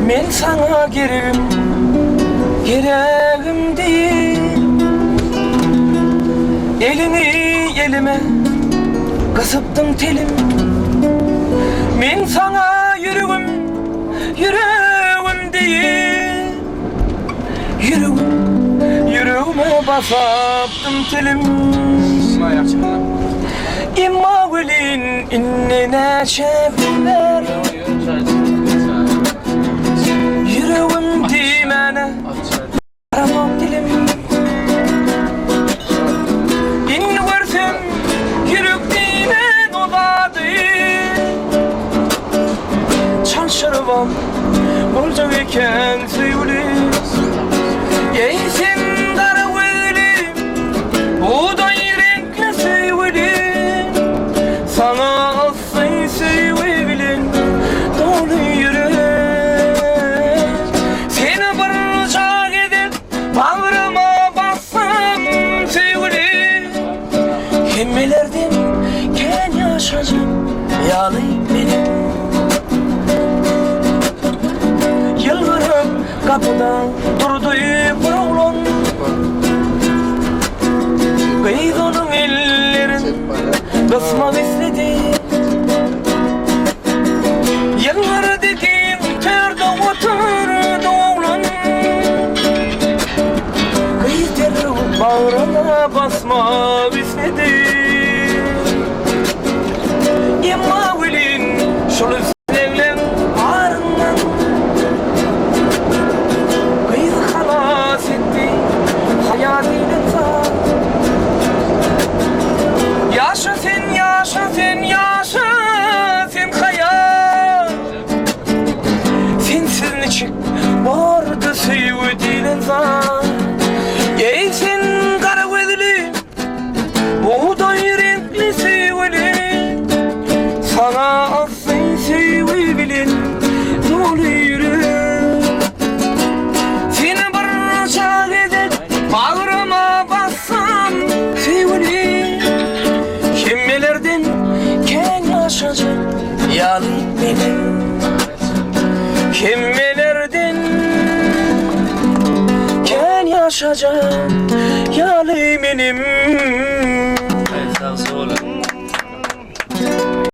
Men saňa geregim, geregim diýip, Eliňi elime gysypdyň telim. Men saňa ýüregim, ýüregim diýip, Ýüregim, ýüregime basapdym telim. Emma welin indi näçe günler Ýüregim diýmäne baranok dilim. Indi görsem ýürek diýlen o zady Çalşyrybam boljak eken söýgüli. Eý sen gara gözli bugdaý reňkli söýgüli Saňa yssy söýgi bilen doly ýürek. Seni birja gezek bagryma bassam söýgüli Hemmelerden kän ýaşajak ýaly menem. Ýylgyryp gapyda durdy bir oglan. Gyz onuň ellerin gysmak isledi. Ýylgyrdy giň törde oturdy oglan. Gyz derrew bagryna basmak isledi. Emma welin şol islegleň baryndan Gyz halas etdi haýa diýlen zat. Ýaşa sen, ýaşa sen, ýaşa sen haýa. Sensiz niçik bordy söýgi diýlen zat. Eý sen gara gözli, bugdaý reňkli söýgüli, Saňa asly söýgi bilen doly ýürek. Seni birje gezek bagryma bassam söýgüli, Hemmelerden kän ýaşajak ýaly menem. Hemmelerden kän ýaşajak ýaly menem. Sag boluň.